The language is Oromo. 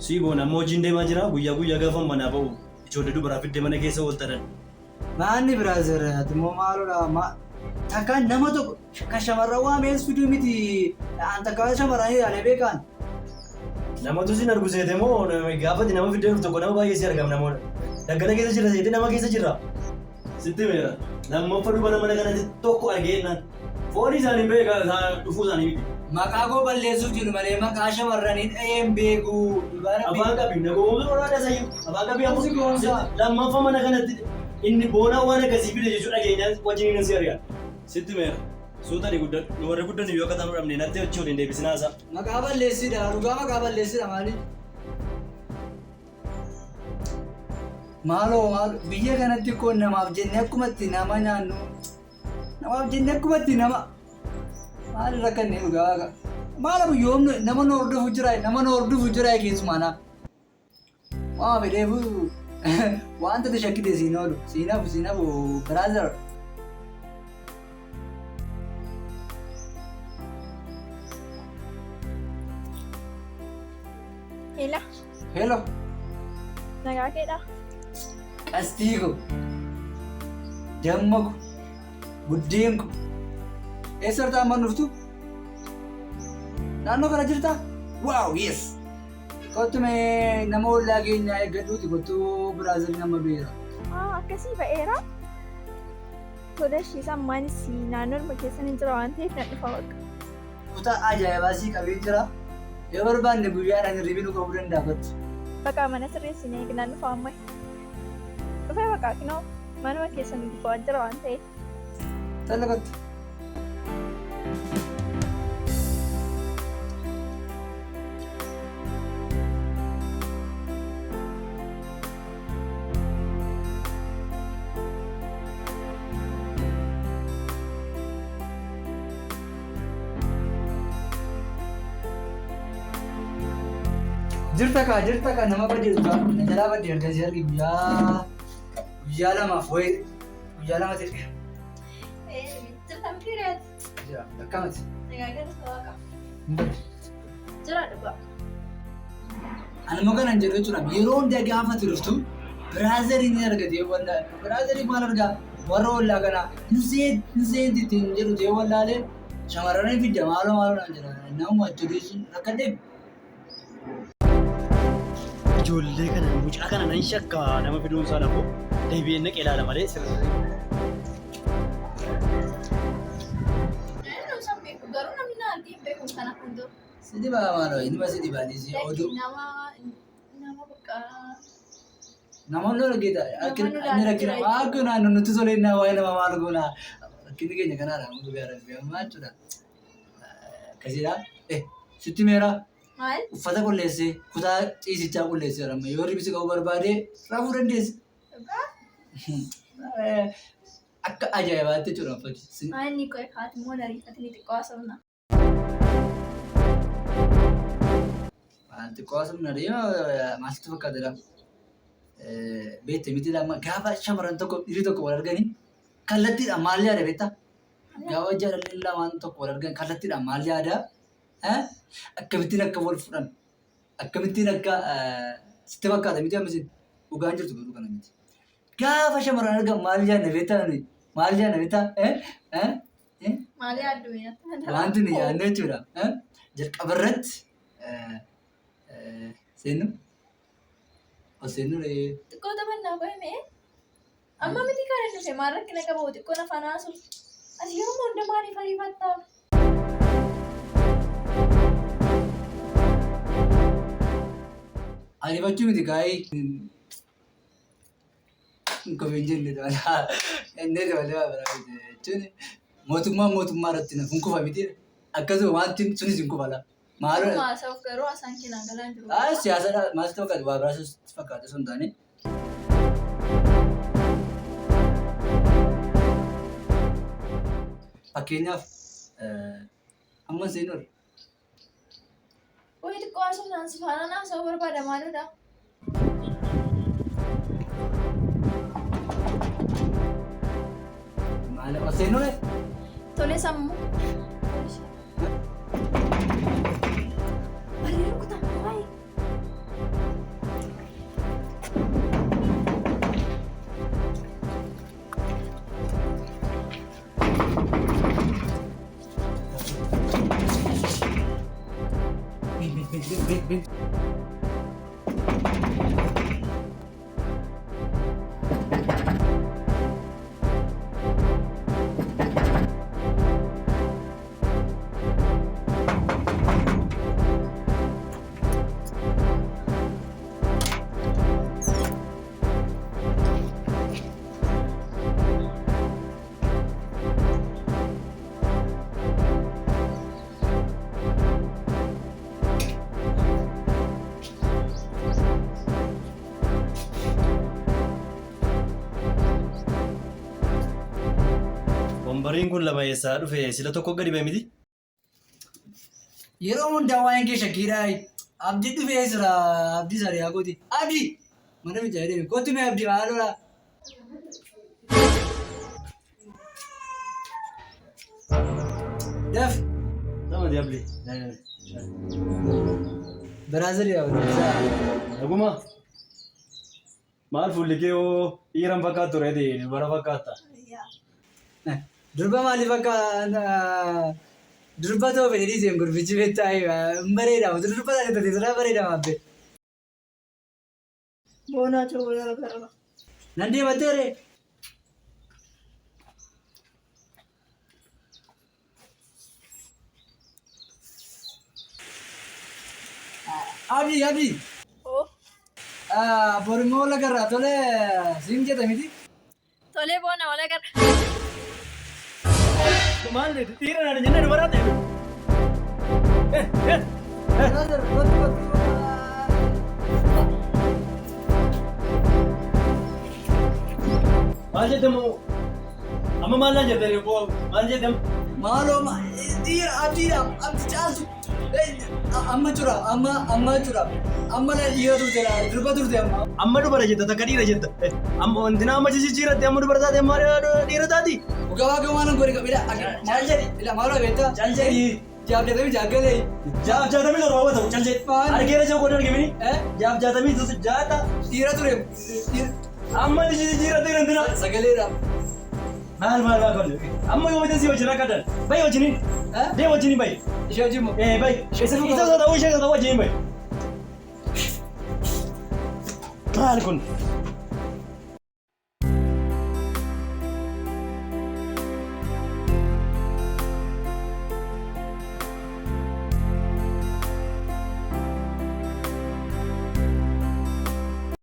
Sii boona amma hojiin deemaa jira guyyaa guyyaa gaafa manaa ba'u ijoollee dubaraa fiddee mana keessa ooltanan. Maanni brother ati immoo maalodha ma takka nama tokko kan shamarran waamees fiduu miti an takka shamarran ilaalee beekaan. Namatu sin argu seete moo gaafati nama fiddee dhuftu tokko nama baay'ee si argam namoota. Daggala keessa jirra seete nama keessa jirra. Sitti himeera. Lammaffa dubara mana kanatti tokko argee jennaan. Foolii isaanii beeka dhufuu isaanii miti. Maqaa koo balleessuuf jedhu malee maqaa shamarranii dhahee hin beeku. Dhugaa rabbii. Afaan qabi na gowwoomsuu barbaada sayyuu. Afaan qabi Si gowwoomsaa. Lammaffaa mana kanatti inni boonaa waan akkasii fide jechuu dhageenyaan wajjin hin si ari'an. Sitti himeera. Suuta ni guddadhu. Nu warri guddan iyyuu akka taanu dhabne natti achi waliin deebisinaa isaa. Maqaa balleessidha dhugaa maqaa balleessidha maali? Maaloo maal biyya kanatti koo namaaf jennee akkumatti nama nyaannu namaaf jennee akkumatti nama maal rakkanne dhugaa waaqa. Maal abu yoom nama nu hordofu jira nama nu hordofu jira keessumaa na. Waa fedheefu wanta ati shakkite siin oolu siin hafu siin hafu brother. Ela, Hello nagaa keedha. qastii ko damma ko buddeen ko eessa jirta amma dhuftu? Naannoo kana jirta? Wow yes. Kottu mee nama ollaa keenyaa eeggadhuuti kottu biraazil nama beera. Ah, akkasii ba'eera. Tola ishii ammaanis naannoodhuma keessan hin jira waan ta'eef nan dhufa bakka. Kutaa ajaa'ibaa sii qabee jira. Yoo barbaanne guyyaadhaan hirribi nu qabuu danda'a kottu. Bakka mana sirreessinee eegnaan dhufa amma. Dhufee bakka kinoo manuma keessan gubbaa jira waan ta'eef. Tola kottu. Jirta kaa jirta kaa nama badde dhugaa na jalaa badde erga si arge guyyaa guyyaa lamaaf wayi guyyaa lama ta'e. Jirta miti reet. Jira akkamati. Nagaa galata waaqa. Jira dhugaa. Ani immoo kanan jedhu jechuudha yeroo hunda gaafa ati dhuftu biraazarii ni argate yoo wallaalee biraazarii maal argaa warra ollaa kanaa hin seenti ittiin jedhu yoo wallaalee shamarran fidda maaloo maaloo naan jedha namuma itti odeessuun rakkadhee. Ijoollee kana mucaa kana nan shakka nama fiduun isaa nafu deebi'ee naqee ilaala malee sirrii. Namni isaan beeku garuu namni na argee hin beeku kana fuuldura. Si dhibaa maaloo inni si dhibaa dhiisii oduu. Nama nama bakka Namoonni argita Namoonni inni rakkina jira maal goonaa nu nutti toleennaa waa'ee nama maal goonaa rakkinni keenya kanaadha amma guyyaa rabbi amma jechuudha. Akkasiidha. Eh sitti meera maal uffata qulleessee kutaa ciisichaa qulleessee amma yoo ribsi qabu barbaade rafuu dandeessa. dhugaa Akka ajaa'ibaatti jechuudha uffati. maal inni qo'e haati immoo nariifatni xiqqoo haasofna. Waan xiqqoo haasofna deema maaltu fakkaata jedhama. Beekte miti lama gaafa shamarran tokko dhiirri tokko wal arganii kallattiidhaan maal yaada beektaa? Gaafa jaalalleen lamaan tokko wal argan kallattiidhaan maal yaada? Akkamittiin akka wal fudhan? Akkamittiin akka sitti fakkaata miti amma isin dhugaan jirtu garuu kana miti. Gaafa shamarran argan maal yaadna beektaa nuyi? Maal yaadna beektaa? Maal yaaddu mee natti himi? Wanti nuyi yaadnu jechuudha. Jalqaba irratti seennu ol seennu ree. Xiqqoo taphannaa qoy mee? Amma miti kan inni dhufe maal rakkina qaba xiqqoo na faana haasoftu. Ati yeroo hunda maaliif ariifattaa? Ariifachuu miti kaayii. Hin jenne dha. Inni malee waa biraa miti jechuun mootummaan mootummaa irratti hin kufa miti. Akkasuma wanti sunis hin kufa laa. Maaloo Dhuguma haasa'uuf garuu haasaan kee naan galaa hin jiru. Ah, siyaasadha maal sitti fakkaata waa biraa sitti fakkaata osoo hin taane. Fakkeenyaaf amma seenuu Qoy xiqqoo haasofnaan si faanaan haasa'uu barbaada maalodha? Maal ol seenuu ree? Tole sammuu. Barree rukutan waayee. Deem. Wambariin kun lama eessaa dhufe sila tokko gadi ba'e miti? Yeroo hundaa waa'een kee shakkiidhaa. Abdii dhufee jira. Abdii sariyaa kooti. Abdii! Mana fincaanii deemi. Kottu mee Abdii maaloodha? Daf! Nama diabli. Biraazil yaa isaa. Dhuguma. Maal fuulli kee hoo dhiira hin fakkaattu reeti dubara fakkaatta. Durba maaliif akka durba ta'uu fedhe dhiiseen gurbichi beektaa hin bareeda. Durba taate taate sirraa bareeda maabbee. Boonaa ta'uu gargara. Nan deemattee ree. Abdii Abdii. Oo. Borimmoo lagarraa tole siin jedha miti. Tolee boona wal agarra. Maal dhiira naan jennee dubara ta'e. Maal jedhamu amma maal naan jettanii maal jedhamu? Maaloo dhiira abdiidha abdi caaltu amma jira amma amma jira amma dhiira turte durba turte amma. Amma dubara jetta takka dhiira jetta. Amma wanti nama jijjiirratti amma dubara taate amma dhiira taati. Dhugaa waaqa waan godhe qabila maal jedhi ila maaloo beektaa Cal jedhi. jaabdatami jaaggalee Jaaf 67 hawwata cal jedhi. Maal? Argeera jaa godhan argamini. Jaaf jaatamii jaata. Dhiira ture Amma jijjiirratti hirandina. Sagaleedha. Maal maal maal qabdu? Amma yoo bitan si wajjin rakkatan. Bayi wajjiniin. Dee wajjiniin bayi. Ishee wajjin moo? Ee bayi. Isa isa ta'uu ishee ta'uu wajjiniin bayi. Maal kun?